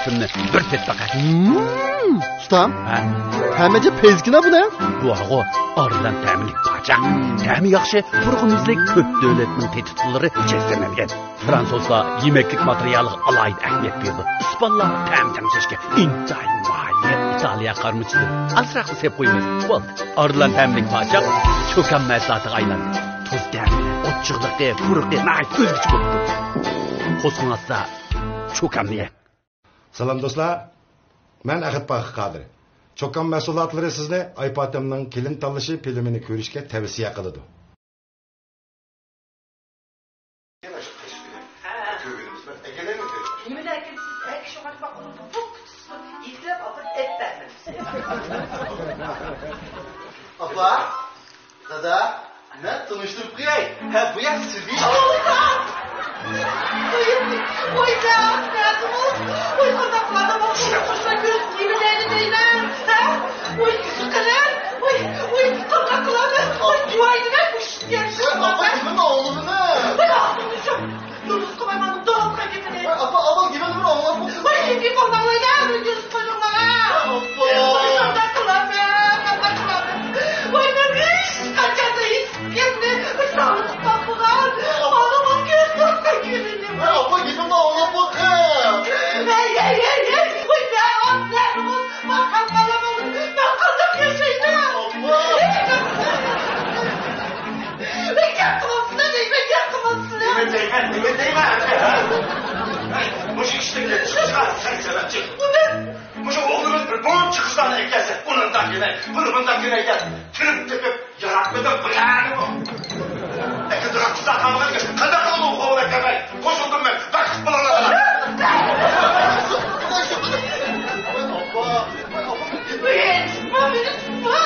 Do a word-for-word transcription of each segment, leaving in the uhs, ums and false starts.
بىر تېتىپ باقاي. مم، ئۇستام، ھە؟ تەمى ئەجەب پەيزىكىنا بۇنى. بۇ ھاغۇ ئارىلان تەملىك پاچاق. تەمى ياخشى، پۇرىقى مۇزلۇق، كۆپ دۆلەتنىڭ تېتىتقۇلىرى جەزملەنگەن. فرانسۇزلار يېمەكلىك ماتېرىيالىغا ئالاھىدە ئەھمىيەت بېرىدۇ. ئىسپانلار تەم تەڭشەشكە ئىنتايىن ماھىر. ئىتالىيە قارىمۇچىسى ئازراقلا سېلىپ قويىمىز. بولدى. ئارىلان تەملىك پاچاق چوكان مەھسۇلاتىغا ئايلاندى. تۇز تەمى، ئوچۇقلۇقى، پۇرىقى ناھايىتى ئۆزگىچە بولىدۇ. قورسىقىڭ ئاچسا، چوكاننى يەڭ. سالام دوستلار، مەن ئەخەت پاخىر قادىر. چوكان مەھسۇلاتلىرى سىزنى ئايپاتەمنىڭ كېلىن تاللىشى فىلىمىنى كۆرۈشكە تەۋسىيە قىلىدۇ. نېمىنى ئەكىلىسىز؟ ئەك شۇڭا باققىنىڭدا بۇ كۈتۈسىدۇ. يېتىلەپ ئاپىرىپ ئەپ بەرمەمسىز. ئاپا، دادا، مەن تونۇشتۇرۇپ قوياي. ھە، بۇ يەر سۈبى. ۋوي، ۋوي، ۋوي، قانداق قىلارمەن؟ مانا شۇنداق قوشنا كۆرۈپ نېمە دەيلى دەيمەن؟ ھە؟ ۋوي، يۈزى قېلىن. ۋوي، ۋوي، قانداق قىلارمەن؟ ۋوي، جۇۋايدىمەن، مۇشۇ يەر. ئاپا، نېمە ئاڭلىدىڭىز؟ ۋوي، ئاغزىمنى يۇم. نومۇس قىلمايمەن، داۋاتقا گېپىنى. ئاپا، ئاپا، گېپىمنى بىر ئاڭلاپ باقسىنا. ۋاي، گېپىمنى ئاڭلايلا، بىر كۆز قويۇڭلار. ئاپا. ۋاي، قانداق قىلىمەن، قانداق قىلىمەن؟ ۋاي، مەن ھېچقاچاندا ھېچكىمنى بىر ساغلىتىپ باقمىغان. مانا بۇ كۆز قويۇڭلار. ۋاي، ئاپا، گېپىمنى ئاڭلاپ باقسىنا. ۋاي، ۋاي، ۋاي، ۋاي، ۋاي، مەن ئات نەرمۇ، ماقال بالىمۇ، مەن قانداق ياشايمەن؟ ئاپا. ھېچ گەپ قىلمايمەن. مەن گەپ قىلمامسىلەر دەيمەن، گەپ قىلمامسىلەر. نېمە دەيمەن، نېمە دەيمەن، ھە؟ مۇشۇ ئىشتىن چىقىشقا سەن سەۋەبچى. بۇنى مۇشۇ ئوغلىمىز بىر بۇنچە قىزلارنى ئەكەلسە، ئۇنى مۇنداق دېمەي، بۇنى مۇنداق دېمەي دەپ، تىرىپ تېپىپ ياراتمىدىم بۇ يەرنى بۇ. ئەكىلدىغان قىزلار قالمىغان ئىكەن، قانداق قىلىمەن ئۇ قوغلاپ كەلمەي؟ قوشۇلدۇم مەن، بەخت بولۇڭلار. ئەي، تۇتما مېنى، تۇتما.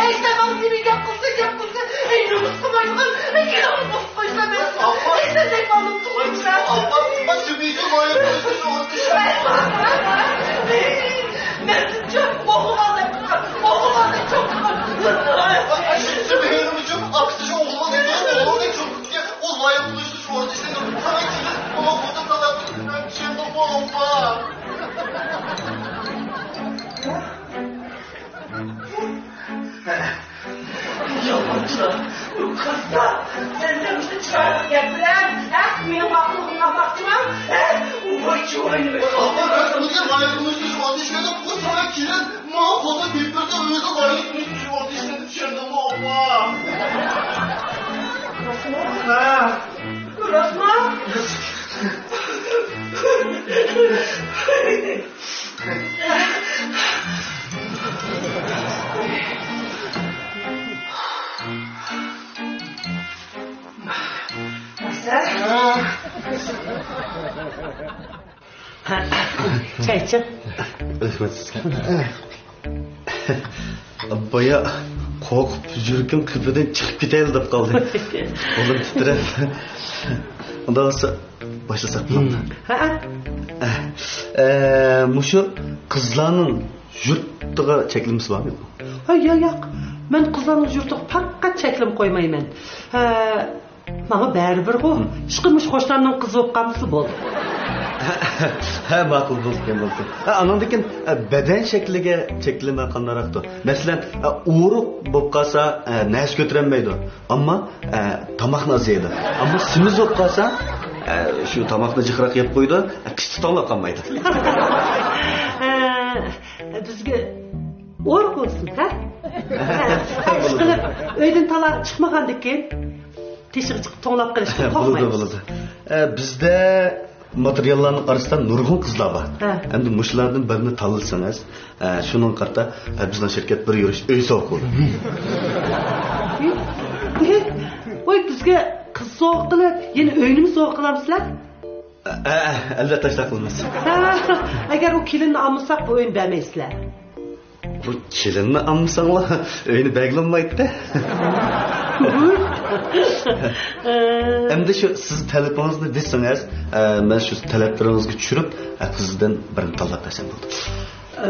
ئەي، سەن ماڭا نېمە گەپ قىلسا، گەپ قىلسا، ئەي، نومۇس قىلمايدىغان، ئەي، كېلىڭ، بوسۇپ قويسا مەن. ئاپا. ئەي، سەن دەيمەن، نومۇس قىلمايسەن. ئاپا، تۇتما، سۈبىيجۇ، مايا، ئوغلۇم ئالدى. مەن شۇنچە ئوغلۇم ئالدى، ئوغلۇم ئالدى، چوقۇم. ئاپا، سۈبىيجۇ، ئاپىسى شۇ ئوغلۇم ئالدى، ئوغلۇم ئالدى، چوقۇم. ئۇ لايىق بولۇشنى شۇ ئوردا ئىشلىدىم. ساڭا كېلىپ، بۇنىڭ خوتۇن تالاپ، چۈشەندىڭمۇ، ئاپا؟ يالغانچىلار، قىزلار، سەن دە مۇشۇ چىرايلىق گەپ بىلەن، ھە، مېنىڭ ئاقلىقىمنى ئالماقچىما؟ ھە؟ ۋاي، چۇۋاينى. ئاپا، مەن ئۇنى لايىق بولۇشنى شۇ ئوردا ئىشلىدىم. ئۇ ساڭا كېلىپ، ماڭا خوتۇن تېپىپ بەردى، ئۆزى لايىق بولۇشنى شۇ ئوردا ئىشلىدى، چۈشەندىڭمۇ، ئاپا؟ راستمۇ؟ ھە. راستمۇ؟ چاي ئىچىڭ. رەھمەت سىزگە. بايا قورقۇپ يۈرىكىم قېپىدىن چىقىپ كېتەيلا دەپ قالدى. قولۇم تىترەپ. ئۇنداق بولسا باشلىساق بولامدۇ؟ ھە. ئە، مۇشۇ قىزلارنىڭ يۇرتىغا چەكلىمىسى بارمۇ؟ ھە، ياق، ياق. مەن قىزلارنىڭ يۇرتىغا پەقەت چەكلىمە قويمايمەن. ھە، ماڭا بەرىبىرغۇ. ئىشقىلىپ مۇشۇ قوشنامنىڭ قىزى بولۇپ قالمىسا بولدى. ھە، ماقۇل بولسۇن، بولسۇن. ھە، ئانىڭدىن كېيىن، ھە، بەدەن شەكلىگە چەكلىمە قانداقراقتۇ؟ مەسىلەن، ھە، ئورۇق بولۇپ قالسا، ھە، نەرسە كۆتۈرەلمەيدۇ. ئەمما، ھە، تاماقنى ئاز يەيدۇ. ئەمما سېمىز بولۇپ قالسا، ھە، شۇ تاماقنى جىقراق يەپ قويىدۇ، ھە، قىشتا توڭلاپ قالمايدۇ. ھە، بىزگە ئورۇق بولسۇن، ھە؟ ھە، ئىشقىلىپ ئۆيدىن تالا چىقمىغاندىكىن تېشىغا چىقىپ توڭلاپ قېلىشتىن قورقمايمىز. بولىدۇ، بولىدۇ. ئە، بىزدە ماتېرىياللارنىڭ ئارىسىدا نۇرغۇن قىزلار بار. ھە. ئەمدى مۇشۇلارنىڭ بىرىنى تاللىسىڭىز، ئە، شۇنىڭغا قارىتا، ئە، بىزنىڭ شىركەت بىر يۈرۈش ئۆي سوۋغا قىلدى. ۋوي، بىزگە قىز سوۋغا قىلىپ، يەنە ئۆينىمۇ سوۋغا قىلامسىلەر؟ ئە، ئە، ئەلۋەتتە، ئاشۇنداق قىلىمىز. ھە، ئەگەر ئۇ كېلىننى ئالمىساق، بۇ ئۆينى بەرمەيسىلەر. بۇ كېلىننى ئالمىساڭلار، ئۆينى بەرگىلى بولمايتتى. ئەمدى شۇ سىز تەلىپىڭىزنى دېسىڭىز، ئە، مەن شۇ تەلەپلىرىڭىزگە چۈشۈرۈپ، ئە، قىزدىن بىرنى تاللاپ بەرسەم بولدى. ئە،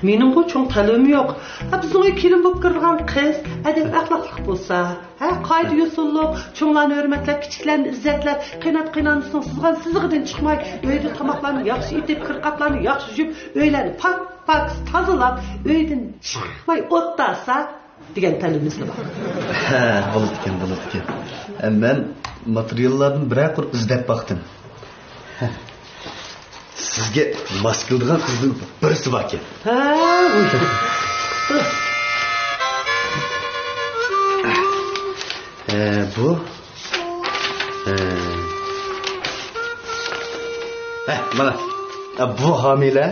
مېنىڭغۇ چوڭ تەلىپىم يوق. ئە، بىزنىڭ ئۆيگە كېلىن بولۇپ كىرىدىغان قىز ئەدەپ-ئەخلاقلىق بولسا، ھە، قائىدە-يوسۇنلۇق، چوڭلارنى ھۆرمەتلەپ، كىچىكلەرنى ئىززەتلەپ، قېيىنئاتا-قېيىنئانىسىنىڭ سىزغان سىزىقىدىن چىقماي، ئۆيدە تاماقلارنى ياخشى ئېتىپ، كىر-قاتلارنى ياخشى يۇيۇپ، ئۆيلەرنى پاك-پاكىز تازىلاپ، ئۆيدىن چىقماي ئولتۇرسا دېگەن تەلىپىمىز بار. ھە، بولىدىكەن، بولىدىكەن. ئە، مەن ماتېرىياللاردىن بىرەر قۇر ئىزدەپ باقتىم. سىزگە ماس كېلىدىغان قىزدىن بىرسى باركەن. ھە، ھە، بۇ. ھە. ھە، مانا. ھە، بۇ ھامىلە.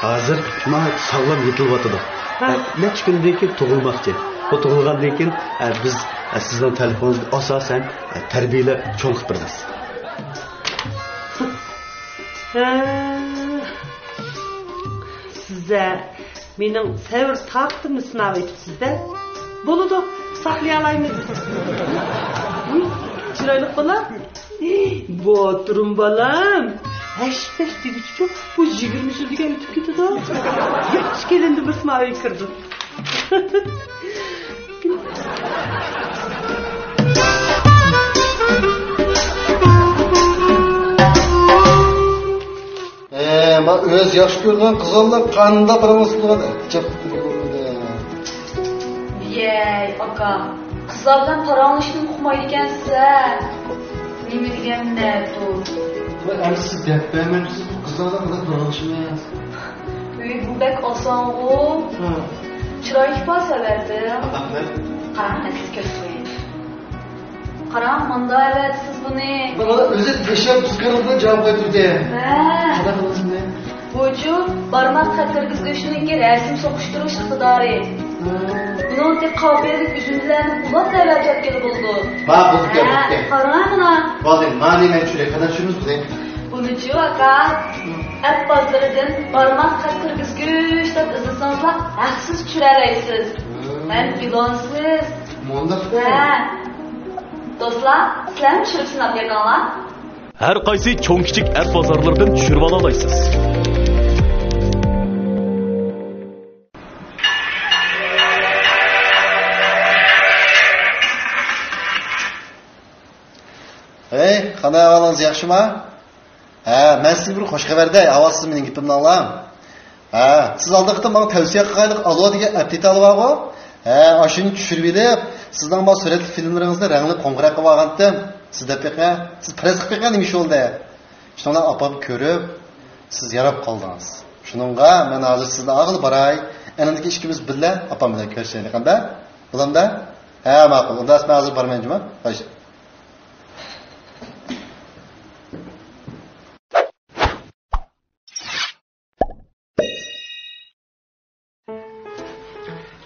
ھازىر مانا ساغلام يېتىلىۋاتىدۇ. ھە. ھە، نەچچە كۈندىن كېيىن تۇغۇلماقچى. بۇ تۇغۇلغاندىن كېيىن، ھە، بىز، ھە، سىزنىڭ تەلىپىڭىزگە ئاساسەن، ھە، تەربىيەلەپ چوڭ قىلىپ بېرىمىز. ھە. سىز-ە مېنىڭ سەۋر تاقىتىمنى سىناۋېتىپسىز-دە. بولىدۇ، ساقلىيالايمىز. ھىم، چىرايلىق بالا. باتۇرۇم بالام. ھەش-پەش دېگۈچىچۇ، بۇ يىگىرمە يىل دېگەن ئۆتۈپ كېتىدۇ. ياخشى كېلىندى بىر سىناۋ كىردى. ئە، ما ئۆز ياخشى كۆرىدىغان قىزلار بىلەن قانداق پاراڭلىشىدىغان ئەجەب. يەي، ئاكا، قىزلار بىلەن پاراڭلىشىشنى ئۇقمايدىكەنسىز ھە. نېمە دېگەن نەتۇ؟ ۋاي، ئەمىسە سىز دەپ بەرمەمسىز، بۇ قىزلار بىلەن قانداق پاراڭلىشىمىز؟ ئۆي بۇ بەك ئاسانغۇ. ھە. چىراي ئىپادىسى ئەۋەتتىم. رەھمەت. قاراڭ، مەن سىزگە كۆرسىتىۋېرەي. قاراڭ، مانداق ئەۋەتتى سىز بۇنى. مانا ئۆزى تەشەببۇسكارلىق بىلەن جاۋاب قايتۇردى. ھە. قانداق قىلىمىز بۇنى؟ بۇچۇ بارماق خەت كىرگۈزگۈچنىڭكى رەسىم سوقۇشتۇرۇش ئىقتىدارى. ھە. بۇنىڭدىكى قاپىيەلىك ئۈزۈندىلەرنى ئۇلاپ ئەۋەتىۋەتكىلى بولىدۇ. ھە، بولدى، ھە، بولدى. قاراڭ مانا. بولدى، مانى مەن چۈشۈرەي. قانداق چۈشۈرىمىز بۇنى؟ بۇنىچۇ، ئاكا، ئەپ بازىرىدىن بارماق خەت كىرگۈزگۈچ دەپ ئىزدىسىڭىزلا ھەقسىز چۈشۈرەلەيسىز. ھە. ھەم ئېلانسىز. مۇنداق. ھە. دوستلار، سىلەرمۇ چۈشۈرۈپ سىناپ بېقىڭلار. ھەر قايسى چوڭ-كىچىك ئەپ بازارلىرىدىن چۈشۈرۈۋالالايسىز. ھەي، قانداق ئەھۋالىڭىز، ياخشىما؟ ھە، مەن سىزگە بىر خۇش خەۋەر دەي، ئاۋۋال سىز مېنىڭ گېپىمنى ئاڭلاڭ. ھە، سىز ئالدىقى قېتىم ماڭا تەۋسىيە قىلغانلىق ئالوا دېگەن ئەپ دېتالى بارغۇ؟ ھە، ئاشۇنى چۈشۈرۈۋېلىپ، سىزنىڭ مانا سۈرەتلىك فىلىملىرىڭىزنى رەڭلىك قوڭغۇراق قىلىۋالغانتىم. سىز دەپ بېقىڭ، سىز پەرەز قىلىپ بېقىڭ، نېمە ئىش بولدى؟ شۇنىڭ بىلەن ئاپام كۆرۈپ، سىز ياراپ قالدىڭىز. شۇنىڭغا مەن ھازىر سىزنى ئالغىلى باراي. ئېنىڭدىكى ئىككىمىز بىللە ئاپام بىلەن كۆرۈشەيلى، قانداق؟ بولامدا؟ ھە، ماقۇل. ئۇندا مەن ھازىر بارىمەن جۇمۇ. خوش.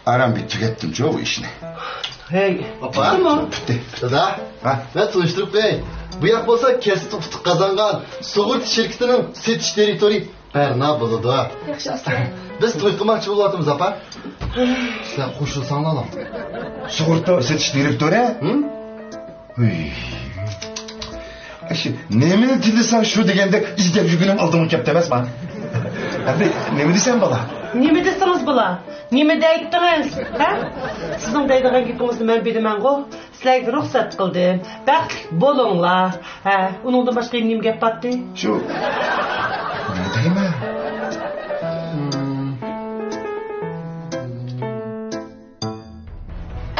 ئاران بىر تۈگەتتىمچۇ بۇ ئىشنى. ھەي، ئاپا. پۈتتىمۇ؟ پۈتتى. دادا، ھە؟ مەن تونۇشتۇرۇپ قوياي. بۇ ياق بولسا كەسىپتە ئۇتۇق قازانغان سۇغۇرتا شىركىتىنىڭ سېتىش دىرېكتورى بەرنا بولىدۇ. ياخشى، ئاستا. بىز توي قىلماقچى بولۇۋاتىمىز، ئاپا. سىلەر قوشۇلساڭلار. سۇغۇرتا سېتىش دىرېكتورى؟ ھىم؟ ھۈي. ئاشۇ نېمىنى تىللىساڭ شۇ دېگەندەك ئىزدەپ يۈرگىنىم ئالدىمغا كەپتۇ ئەمەسما؟ ئەمدى نېمە دېسەم بولا؟ نېمە دېسىڭىز بولا؟ نېمە دەيتتىڭىز؟ ھە؟ سىزنىڭ دەيدىغان گېپىڭىزنى مەن بىلىمەنغۇ. سىلەرگە رۇخسەت قىلدىم. بەختلىك بولۇڭلار. ھە، ئۇنىڭدىن باشقا يەنە نېمە گەپ بارتى؟ شۇ. نېمە دەيمەن؟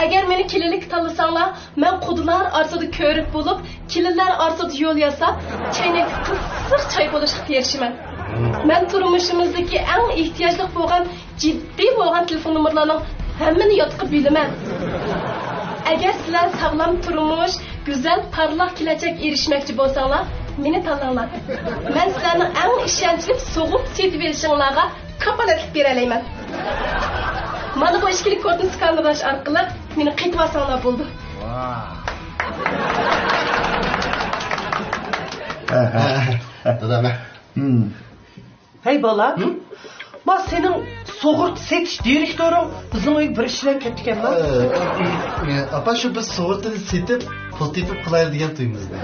ئەگەر مېنى كېلىنلىككە تاللىساڭلار، مەن قۇدىلار ئارىسىدا كۆۋرۈك بولۇپ، كېلىنلەر ئارىسىدا يول ياساپ، چەينەكتە قىزىق چاي بولۇشقا تىرىشىمەن. مەن تۇرمۇشىمىزدىكى ئەڭ ئېھتىياجلىق بولغان، جىددىي بولغان تېلېفون نومۇرلارنىڭ ھەممىنى ياتقا بىلىمەن. ئەگەر سىلەر ساغلام تۇرمۇش، گۈزەل، پارلاق كېلەچەككە ئېرىشمەكچى بولساڭلار، مېنى تاللاڭلار. مەن سىلەرنىڭ ئەڭ ئىشەنچلىك سوغۇپ سېتىۋېلىشىڭلارغا كاپالەتلىك بېرەلەيمەن. مانا بۇ ئىچكىلىك كودنى سكانىرلاش ئارقىلىق مېنى قېتىۋالساڭلار بولىدۇ. دادا، مەن. ھەي بالا، ما سېنىڭ سۇغۇرتا سېتىش دىرېكتورۇڭ بىزنىڭ ئۆيگە بىر ئىش بىلەن كەپتىكەنما؟ ئاپا، شۇ بىز سۇغۇرتىنى سېتىپ، پۇل تېپىپ قىلايلى دېگەن تۇيىمىزنى.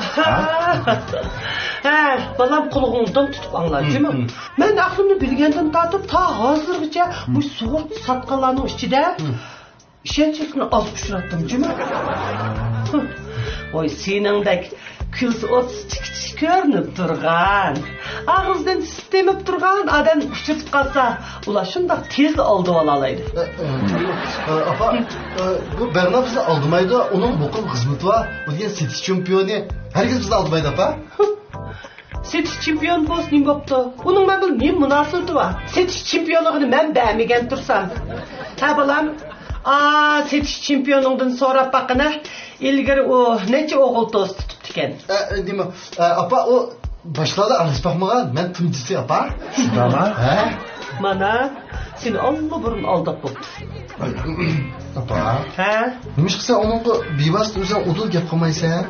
ھە، بالام، قۇلىقىڭنى دىڭ تۇتۇپ ئاڭلا، جۇمۇ. مەن ئەقلىمنى بىلگەندىن تارتىپ تا ھازىرغىچە مۇشۇ سۇغۇرتا ساتقانلارنىڭ ئىچىدە ئىشەنچلىكنى ئاز ئۇچراتتىم، جۇمۇ. ۋاي، سېنىڭدەك كۈلسە ئوتسىز چىكىتىش كۆرۈنۈپ تۇرغان، ئاغزىدىن سۈت تېمىپ تۇرغان ئادەم ئۇچرىتىپ قالسا، ئۇلار شۇنداق تېزلا ئالدىۋالالايدۇ. ئاپا، بۇ بەرنا بىزنى ئالدىمايدۇ، ئۇنىڭ مۇقىم خىزمىتى بار، ئۇ دېگەن سېتىش چېمپىيونى، ھەرگىز بىزنى ئالدىمايدۇ، ئاپا. سېتىش چېمپىيون بولسا نېمە بوپتۇ؟ ئۇنىڭ مەن بىلەن نېمە مۇناسىۋىتى بار؟ سېتىش چېمپىيونلۇقىنى مەن بەرمىگەن تۇرسام. ھە، بالام؟ ئا، سېتىش چېمپىيونۇڭدىن سوراپ باققىنا. ئىلگىرى ئۇ نەچچە ئوغۇل توستى تۇتۇپتىكەن؟ ئە، نېمە، ئە، ئاپا، ئۇ باشقىلاردا ئارىلىشىپ باقمىغان. مەن تۇنجىسى، ئاپا. شۇنداقمۇ؟ ھە؟ مانا، سېنى ئاللىبۇرۇن ئالداپ بوپتۇ. ئاپا. ھە؟ نېمىشقا سەن ئۇنىڭغا بىۋاسىتە ئۆزۈڭ ئۇدۇل گەپ قىلمايسەن؟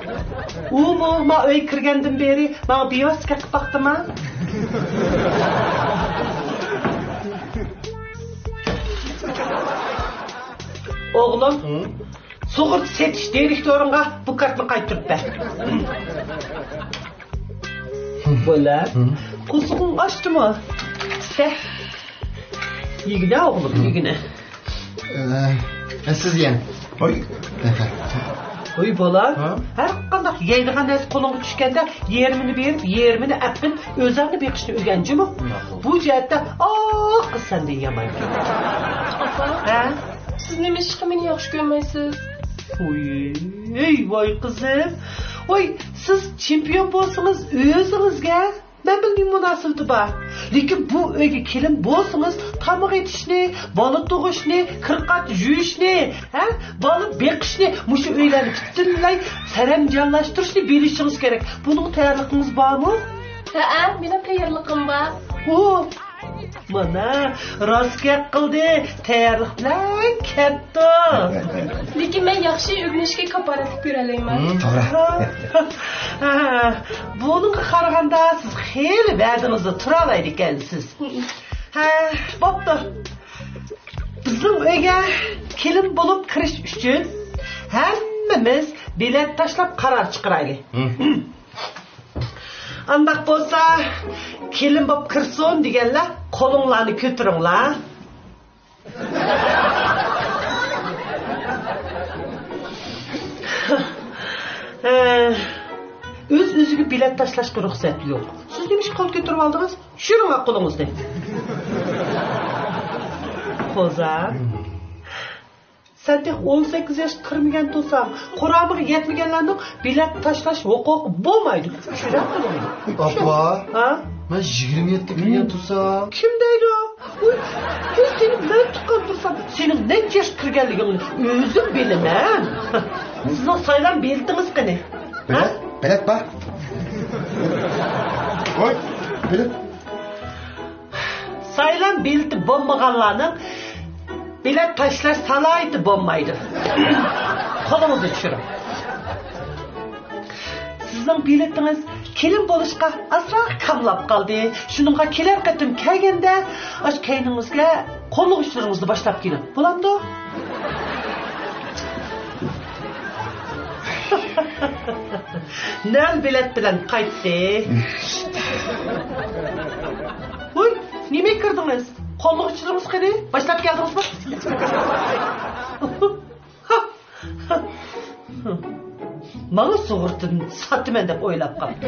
ئۇمۇ ما ئۆيگە كىرگەندىن بېرى ماڭا بىۋاسىتە گەپ قىلىپ باقتىما؟ ئوغلۇم، ھە؟ سۇغۇرتا سېتىش دىرېكتورۇڭغا بۇ كارتىنى قايتۇرۇپ بەر. بولە. قورسىقىڭ ئاچتىمۇ؟ سە. يېگىنە ئوغلۇم، يېگىنە. ئە، سىز يەڭ. ھوي. ھوي، بالا. ھە؟ ھەر قانداق يەيدىغان نەرسە قولۇڭغا چۈشكەندە، يېرىمىنى بېرىپ، يېرىمىنى ئەپ قىلىپ، ئۆزۈڭنى بېقىشنى ئۆگەن، جۇمۇ. ماقۇل. بۇ جەھەتتە، ئاھ، قىز سەندىن يامان. ئاپا، ھە؟ سىز نېمىشقا مېنى ياخشى كۆرمەيسىز؟ ۋوي، ۋاي قىزىم. ۋوي، سىز چېمپىيون بولسىڭىز ئۆزىڭىزگە، مەن بىلەن نېمە مۇناسىۋىتى بار؟ لېكىن بۇ ئۆيگە كېلىن بولسىڭىز، تاماق ئېتىشنى، بالا تۇغۇشنى، كىر-قات يۇيۇشنى، ھە، بالا بېقىشنى، مۇشۇ ئۆيلەرنى پۈتۈنلەي سەرەمجانلاشتۇرۇشنى بىلىشىڭىز كېرەك. بۇنىڭغا تەييارلىقىڭىز بارمۇ؟ ھەئە، مېنىڭ تەييارلىقىم بار. ئۇ، مانا، راست گەپ قىلدى، تەييارلىق بىلەن كەپتۇ. لېكىن مەن ياخشى ئۆگىنىشكە كاپالەتلىك بېرەلەيمەن. ھە، توغرا. ھە، بۇنىڭغا قارىغاندا سىز خېلى ۋەدىڭىزدە تۇرالايدىكەنسىز. ھە، بوپتۇ. بىزنىڭ ئۆيگە كېلىن بولۇپ كىرىش ئۈچۈن ھەممىمىز بېلەت تاشلاپ قارار چىقىرايلى. ئانداق بولسا، كېلىن بولۇپ كىرسۇن دېگەنلەر قولۇڭلارنى كۆتۈرۈڭلار. ئۆز-ئۆزىگە بېلەت تاشلاشقا رۇخسەت يوق. سىز نېمىشقا قول كۆتۈرۈۋالدىڭىز؟ چۈشۈرۈڭ قولىڭىزنى. قوزا. سەن تېخى ئون سەككىز ياشقا كىرمىگەن تۇرساڭ، قۇرامىغا يەتمىگەنلەرنىڭ بېلەت تاشلاش ھوقۇقى بولمايدۇ. چۈشۈرە قولۇڭنى. ئاپا، ھە؟ مەن يىگىرمە يەتتە كىرگەن تۇرسام. كىم دەيدۇ؟ ئۇي، ئۇي، سېنى مەن تۇغقان تۇرسام، سېنىڭ نەچچە ياشقا كىرگەنلىكىڭنى ئۆزۈم بىلىمەن. سىزنىڭ سايلام بېلىتىڭىز قېنى؟ بېلەت، بېلەت بار. ۋاي، بېلەت. سايلام بېلىتى بولمىغانلارنىڭ بېلەت تاشلاش سالاھىيىتى بولمايدۇ. قولىڭىزنى چۈشۈرۈڭ. سىزنىڭ بېلىتىڭىز كېلىن بولۇشقا ئازراق كاملاپ قالدى. شۇنىڭغا كېلەر قېتىم كەلگەندە، ئاشۇ كەينىڭىزگە قوللۇق ئۇچلىرىڭىزنى باشلاپ كېلىڭ. بولامدۇ؟ نەل بېلەت بىلەن قايتتى. ۋوي، نېمە كىردىڭىز؟ قوللۇق ئۇچلىرىڭىز قېنى؟ باشلاپ كەلدىڭىزمۇ؟ ماڭا سۇغۇرتىنى ساتىمەن دەپ ئويلاپ قاپتۇ.